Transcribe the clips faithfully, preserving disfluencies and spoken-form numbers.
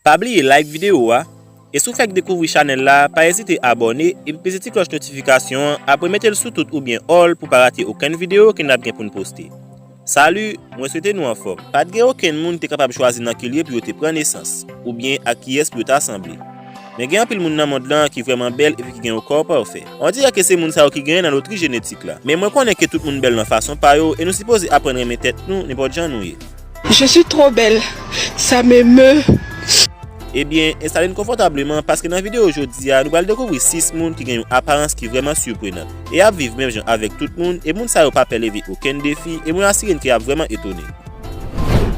Pa bliye like videyo a, e si w fèk dekouvri chanèl la, pa ezite abòne epi peze ti klòch notifikasyon an, apre mete l sou tout oubyen all pou pa rate okenn videyo ke n ap gen pou n poste. Salut, mwen swete nou anfòm. Pa t gen okenn moun ki te kapab chwazi nan ki lye pou yo te pran nesans, oubyen ak kiyès pou yo ta sanble. Men gen anpil moun nan mond lan ki vrèman bèl epi ki gen yon kò pafè. On dirè ke se moun sa yo ki genyen nan lotri jenetik la. Men mwen konnen ke tout moun bèl nan fason pa yo e nou sipoze aprann renmen tèt nou nenpòt jan nou ye. Je suis trop belle, ça m'émeut. Ebyen, enstale n konfòtableman paske nan videyo jodi a, nou pral dekouvri sis moun ki gen yon aparans ki vrèman siprenan. E y ap viv menm jan avèk tout moun, e moun sa yo pa pè leve okenn defi, e mwen asire n ke y ap vrèman etone.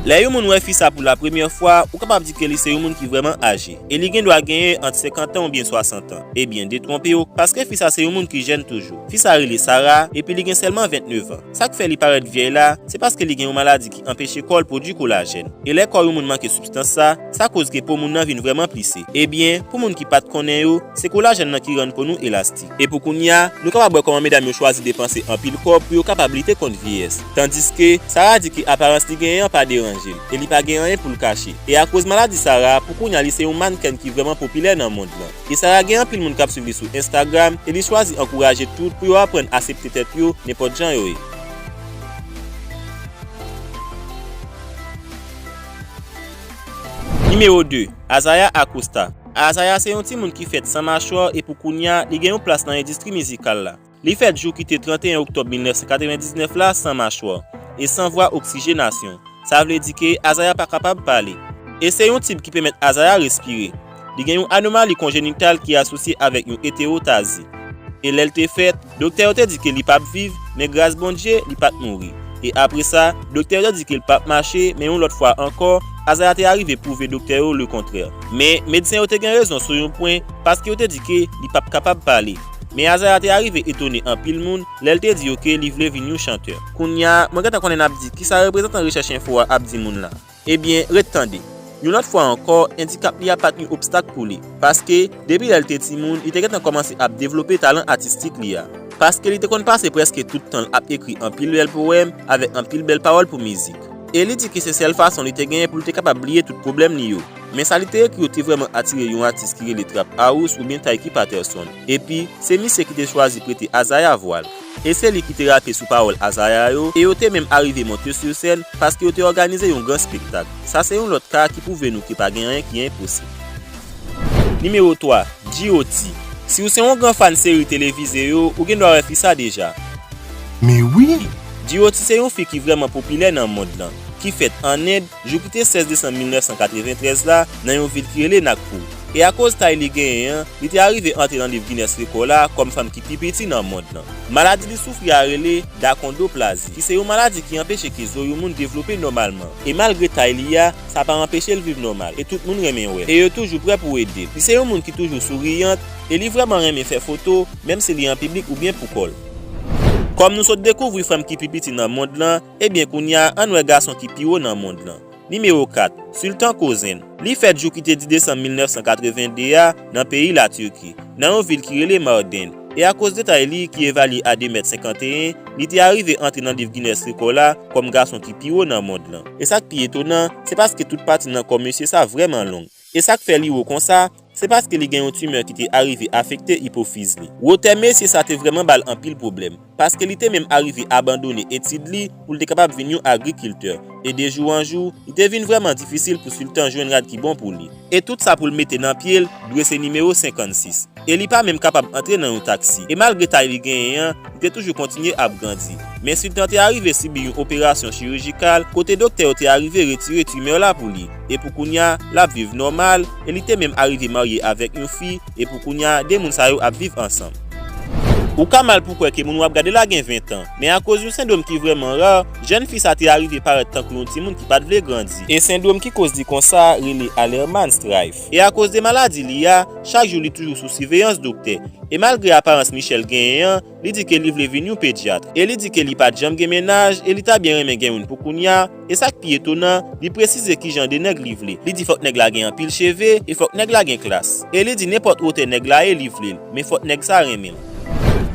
Lè yon moun wè fi sa pou la premyè fwa, ou kapab di ke li se yon moun ki vrèman aje, e li gen dwa genyen ant senkant an oubyen swasant an. Ebyen, detwonpe w, paske fi sa se yon moun ki jèn toujou. Fi sa rele Sarah, epi li gen sèlman vennèf an. Sa k fè li parèt vyèy la, se paske li gen yon maladi ki anpeche kò l pwodui kolajèn. E lè kò yon moun manke sibstans sa, sa koz ke po moun nan vin vrèman plise. Ebyen, pou moun ki pa t konnen yo, se kolajèn nan ki rann po nou elastik. E pou kounye a, nou kapab wè kòman medam yo chwazi depanse anpil kòb pou yo kapab lite kont vyeyès. Tandiske, Sarah di ke aparans li genyen an pa deranje l, e li pa gen anyen pou l kache. E akoz maladi Sarah, pou kounye a li se yon mannken ki vrèman popilè nan mond lan. E Sarah gen anpil moun k ap swiv li sou Instagram, e li chwazi ankouraje tout pou yo aprann asepte tèt yo nenpòt jan yo ye. Nimewo de, Azaya Acosta. Azaya se yon timoun ki fèt san machwa e pou kounye a, li gen yon plas nan endistri mizikal la. Li fèt jou ki te trannteyen oktòb mil nèf san katrevendiznèf la san machwa e san vwa oksijenasyon. Sa vle di ke Azaya pa kapab pale. E se yon tib ki pèmèt Azaya respire. Li gen yon anomali konjenital ki asosye avèk yon etewotazi. E lè l te fèt, doktè yo te di ke li p ap viv, men gras Bondye, li pa t mouri. E apre sa, doktè yo te di ke l p ap mache, men yon lòt fwa ankò, Azaya te arive pwouve doktè yo lekontrè. Men, medsen yo te gen rezon sou yon pwen, paske yo te di ke li p ap kapab pale. Men Azaya te arive etone anpil moun lè l te di yo ke li vle vin yon chantè. Kounye a, mwen gentan konnen n ap di kisa reprezantan Rechèch Enfo a ap di moun la. Ebyen, ret tande. Yon lòt fwa ankò, endikap li a pa t yon obstak pou li, paske, depi lè l te timoun, li te gentan kòmanse ap devlope talan atistik li a, paske li te konn pase prèske tout tan l ap ekri anpil bèl powèm avèk anpil bèl pawòl pou mizik. E li di ke se sèl fason li te genyen pou l te kapab bliye tout pwoblèm li yo. Men sa li te ekri yo te vrèman atire yon atis ki rele Trap House oubyen Tyke Patterson. Epi, se misye ki te chwazi prete Azaya vwa l. E se li ki te rape sou pawòl Azaya yo, e yo te menm arive monte sou sèn paske yo te òganize yon gran spektak. Sa se yon lòt ka ki pwouve nou ke pa gen anyen ki enposib. Nimewo twa, G O T. Si w se yon gran fan seri televize yo, ou gen dwa wè fi sa deja. Men wi! G O T se yon fi ki vrèman popilè nan mond lan, ki fèt ann End, jou ki te sèz desanm mil nèf san katreventrèz la, nan yon vil ki rele Nagpur. E akoz tay li genyen an, li te arive antre nan liv Guinness Rekò la kòm fanm ki pi piti nan mond lan. Maladi li soufri a rele dakondoplazi, ki se yon maladi ki anpeche ke zo yon moun devlope nòmalman. E malgre tay li a, sa pa anpeche l viv nòmal, e tout moun renmen wè l, e yo toujou prè pou ede l. Li se yon moun ki toujou souriyant, e li vrèman renmen fè foto, menm si li an piblik oubyen pou kò l. Kòm nou sot dekouvri fanm ki pi piti nan mond lan, ebyen kounye a, ann wè gason ki pi wo nan mond lan. Nimewo kat, Sultan Kozen. Li fèt jou ki te dis desanm mil nèf san katrevende a nan peyi Latirki, nan yon vil ki rele Mardin. E akoz de tay li ki evalye a de mèt senkanteyen, li te arive antre nan liv Guinness Rekò la kòm gason ki pi wo nan mond lan. E sa k pi etonan, se paske tout pati nan kò mesye sa vrèman long. E sa k fè li wo konsa, se paske li gen yon timè ki te arive afekte ipofiz li. Wotè mesye sa te vrèman ba l anpil pwoblèm, paske li te menm arive abandone etid li pou l te kapab vin yon agrikiltè. E de jou an jou, li te vin vrèman difisil pou Sultan jwenn rad ki bon pou li. E tout sa pou l mete nan pye l dwe se nimewo senkannsis. E li pa menm kapab antre nan yon taksi. E malgre tay li genyen an, li te toujou kontinye ap grandi. Men Sultan te arive sibi yon operasyon chirijikal kote doktè yo te arive retire timè la pou li. E pou kounye a, l ap viv nòmal, e li te menm arive marye avèk yon fi, e pou kounye a, de moun sa yo ap viv ansanm. Ou ka mal pou kwè ke moun w ap gade la gen ven tan, men akoz yon sendwòm ki vrèman ra, jèn fi sa te arive parèt tankou yon timoun ki pa t vle grandi. E sendwòm ki koz li konsa rele Hallermann-Streiff. E akoz de maladi li a, chak jou li toujou sou siveyans doktè. E malgre aparans Michel genyen an, li di ke li vle vin yon pedyat. E li di ke li pa t janm gen mennaj e li ta byen renmen gen youn pou kounye a. E sa k pi etonan, li presize ki jan de nèg li vle. Li di fòk nèg la gen anpil cheve e fòk nèg la gen klas. E li di nenpòt wotè nèg la ye li vle l, men fòk nèg sa renmen l.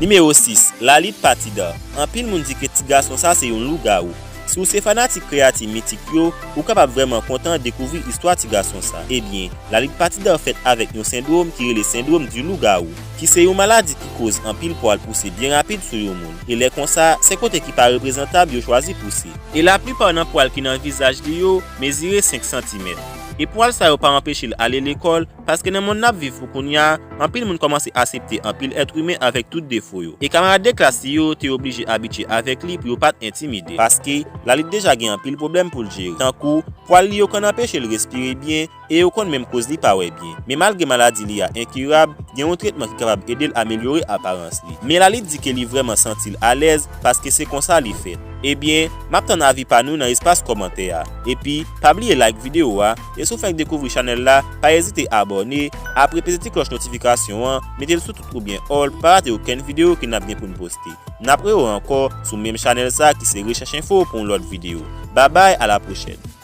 Nimewo sis, Lalit Patidar. Anpil moun di ke ti gason sa se yon lougawou. Si w se fanatik kreyati mitik yo, ou kapab vrèman kontan dekouvri istwa ti gason sa. Ebyen, Lalit Patidar fèt avèk yon sendwòm ki rele sendwòm di lougawou, ki se yon maladi ki koz anpil pwal pouse byen rapid sou yon moun. E lè konsa, se kote ki pa reprezantab yo chwazi pouse. E laplipa nan pwal ki nan vizaj li yo mezire senk santimèt. E pwal sa yo pa anpeche l ale lekòl, paske nan monn n ap viv pou kounye a, anpil moun kòmanse asepte anpil èt imen avèk tout defo yo. E kamarad de klas li yo te oblije abitye avèk li pou yo pa t entimide. Paske Lalit deja gen anpil pwoblèm pou l jere. Tankou, pwal li yo konn anpeche l respire byen, e yo konn menm koz li pa wè byen. Men malgre maladi li a enkirab, gen yon tretman ki kapab ede l amelyore aparans li. Men Lalit di ke li vrèman santi l alèz, paske se konsa li fèt. Ebyen, m ap tann avi pa nou nan espas kòmantè a. Epi, pa bliye like videyo a, e si w fenk dekouvri chanèl la, pa ezite abòne, apre peze ti klòch notifikasyon an, mete l sou tout oubyen all pou pa rate okenn videyo ke n ap gen pou n poste. N ap rewè ankò sou menm chanèl sa ki se Rechèch Enfo pou yon lòt videyo. Babay, a la pwochèn.